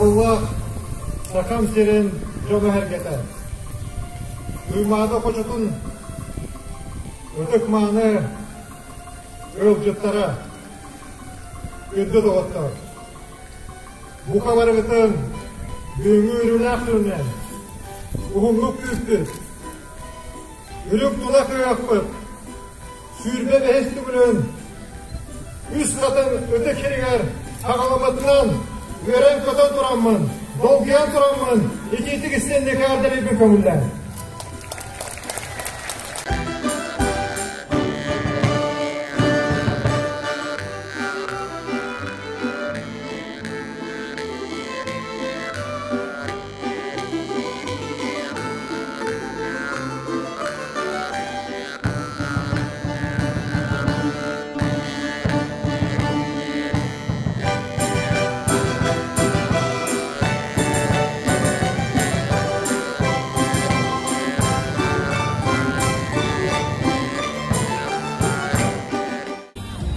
Убаастабыллаах Сахам сирин дьоно-сэргэтэ! Туймаада хочотун ытык-мааны ыалдьыттара, күндү доҕоттор! Бука барыгытын бүгүҥҥү үөрүүлээх күнүнэн уһуннук күүппүт, үрүҥ тула кыахпыт 25 төгүлүн үс хатын ытык сиригэр аҕаламмытынан үөрэн-көтөн тураммын, долгуйан тураммын итиитик истинник эҕэрдэлиирбин көҥүллээн.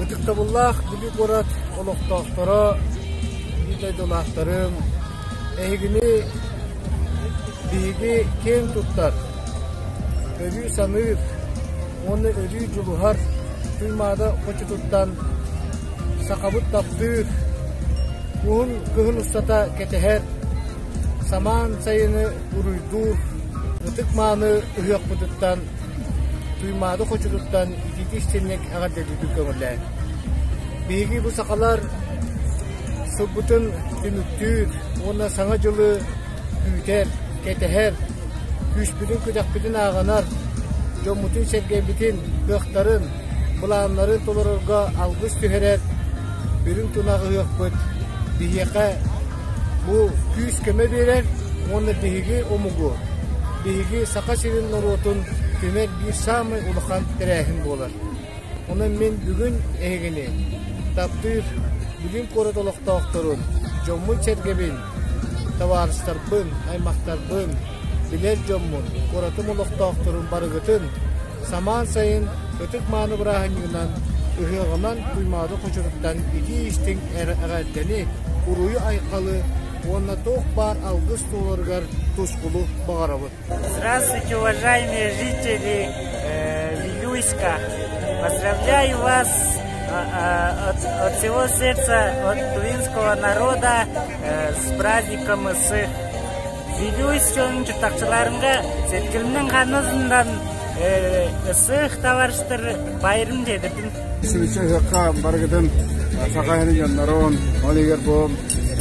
Ытыктабыллаах Бүлүү куорат олохтоохторо, биир дойдулаахтарым, эһигини биһиги киэн туттар, өрүү саныыр уонна өрүү дьулуһар Туймаада хочотуттан сахабыт таптыыр, уһун кыһын устата кэтэһэр, самаан сайыны уруйдуур ытык-мааны ыһыахпытыттан Туймаада хочотуттан итиитик истиҥник эҕэрдэлиирбин көҥүллээн. Биһиги бу сахалар сылбытын түмүктүүр уонна Саҥа дьылы күүтэр, кэтэһэр, күүспүтүн-күдэхпитин ааҕынар, дьоммутун-сэргэбитин, кыахтарын, былааннарын толорорго алгыс түһэрэр үрүҥ тунах ыһыахпыт биһиэхэ бу күүс-көмө биэрэр уонна биһиги омугу, биһиги Саха сирин норуотун түмэр биир саамай улахан тэрээһин буолар. Онон мин бүгүн эһигини таптыыр Бүлүүм куорат олохтоохторун, дьоммун-сэргэбин, табаарыстарбын, аймахтарбын, билэр дьоммун, куоратым олохтоохторун барыгытын самаан сайын ытык-мааны бырааһынньыгынан, ыһыаҕынан Туймаада хочотуттан итии-истиҥ эҕэрдэни, уруйу-айхалы уонна туох баар алгыс туоларыгар тускулу баҕарабыт. Здравствуйте, уважаемые жители Вилюйска! Поздравляю вас от, от всего сердца, от тувинского народа с праздником Ысыах. Вилюйск дьонун чуртахчыларынга сеткилинен ханысынан Ысыах товарищтар байрым дедирдим. Сүрүччү ыһыахха барыгытын саха иһин дьоннорун, ол иһигэр бу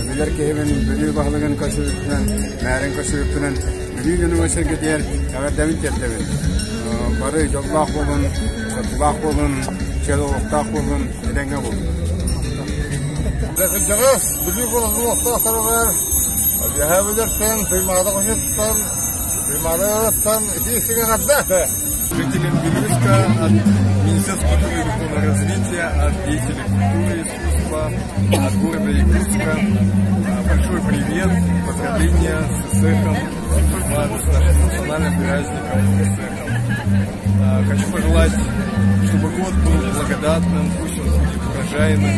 билэр киһибин Бүлүү баһылыгын көрсүбүппүнэн, мээрин көрсүбүппүнэн Бүлүү дьонугар сэргэтигэр эҕэрдэбин тиэрдэбин. Бары дьоллоох буолун, соргулаах буолун, чөл олохтоох буолун, этэҥҥэ буолун. Кырдьаҕас Бүлүү куоратын олохтоохторугар Үөһээ Бүлүүттэн, Туймаада хочотуттан, Туймаадаттан итии-истиҥ эҕэрдэ! Жителям Вилюйска от Министерства культуры и духовного развития, от деятелей культуры и искусства, от города Якутска большой привет, поздравления с Ысыахом, с нашим национальным праздником Ысыахом. Хочу пожелать, чтобы год был благодатным, пусть он будет урожайным,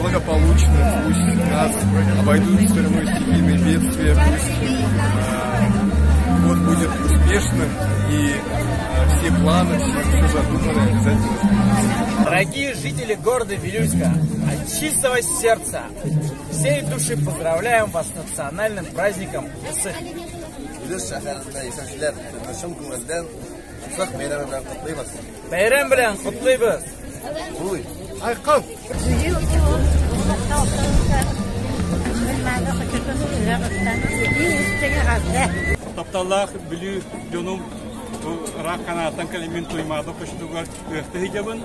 благополучным, пусть нас обойдут стороной стихийные бедствия, пусть год будет успешным и все планы, все, все задуманное обязательно сбудется. Дорогие жители города Вилюйска, от чистого сердца, всей души поздравляем вас с национальным праздником Ысыах. Вилюйск шәһәрендә яшәүчеләр чын күңелдән Ысыах бәйрәме белән котлыйбыз. Бәйрәм белән котлыйбыз. Уй. Айхал! Тапталлаах Бүлүү дьонум бу ыраах канааттан кэлэммин Туймаада хочотугар ыһыахта сылдьабын.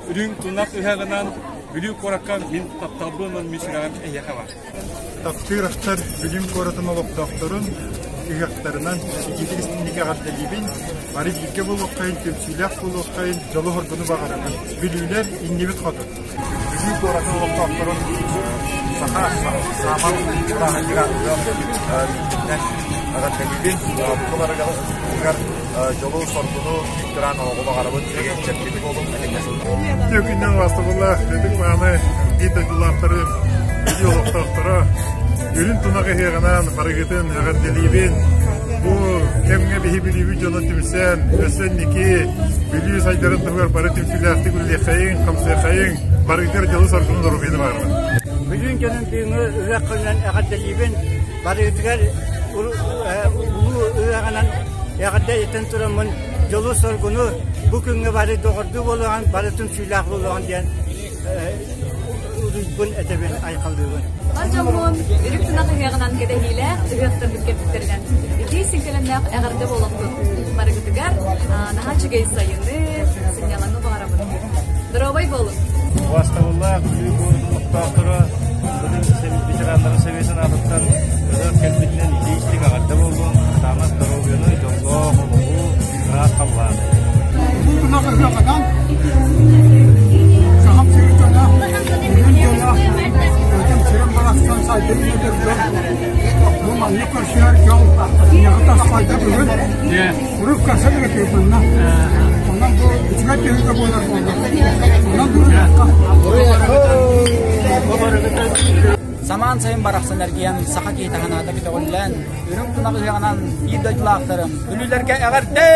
Үрүҥ тунах ыһыаҕынан Бүлүү куоракка мин тапталбын уонна мин сүрэҕим эһиэхэ бар. Таптыыр ахтар Бүлүүм куоратын олохтоохторун ыһыахтарынан итиитик истиҥник эҕэрдэлиибин. Бары бииргэ буолуоххайын, түмсүүлээх буолуоххайын, дьолу-соргуну баҕарабын. Бүлүүлэр иннибит хоту. Бүлүү куоратын олохтоохторун саха саамал бырааһынньыга эҕэрдэлиибин. Бу барыгар дьолу-соргуну күүттүрэн олоҕу баҕарабын. Чэпчэки буолуҥ, этэҥҥэ сылдьыҥ. Үтүө күннэн бастабыллаах ытык-мааны биир дойдулаахтары, Бүлүү олохтоохторо, Үрүн тунах ыһыаҕынан барыгытын эҕэрдэлиибин. Бу кэмҥэ биһи Бүлүүбүт дьоно түмсэн, өссө инники Бүлүү сайдарын туһугар бары түмсүүлээхтик үлэлиэххэйиҥ, хамсыаххайыҥ, барыгытыгар дьолу-соргуну доруобуйаны баҕарабын. Бүлүүн дьонун бүгүҥҥү ыһыаххынан эҕэрдэлиибин. Барыгытыгар улуу ыһыаҕынан эҕэрдэ этэн тураммын дьолу-соргуну бу күҥҥэ бары доҕордуу буолуоҕун, бары түмсүүлээх буолуоҕун диэн уруйбун этэбин, айхаллыыбын. Бар дьоммун үрүк тунах ыһыаҕынан кэтэһиилээх ыһыахтарбыт кэлбиттэринэн итии сиҥкэлэмнээх эҕэрдэ буолуохтун. Барыгытыгар наһаа үчүгэй сайыны, сынньалаҥы баҕарабын. Доруобай буолуҥ! Убаастабыллаах Бүлүү куоратын олохтоохторо бүгүн ветераннарын сэбиэтин аатыттан ыһыах кэлбитинэн итии-истиҥ эҕэрдэ буоллун, кытаанах доруобуйаны, дьоллоох олоҕу, ыраас халлааны. Тунах ыһыаҕынан Сахам сирин дьоно, Бүлүүм дьоно, өтөн сирин барахсан сайдыы үйэтэргэ бу маннык көрсүһэр дьол ийэҕэ таспайда бүгүн урут көрсөн эрэ манна. Онон бу үчүгэй түһүлгэ буолар буолла. Онон Самаан сайын барахсан эргийэн, саха киһитэ санаата көтөҕүллэн, үрүҥ тунах ыһыаҕынан биир дойдулаахтарым, Бүлүүлэргэ эҕэрдэ!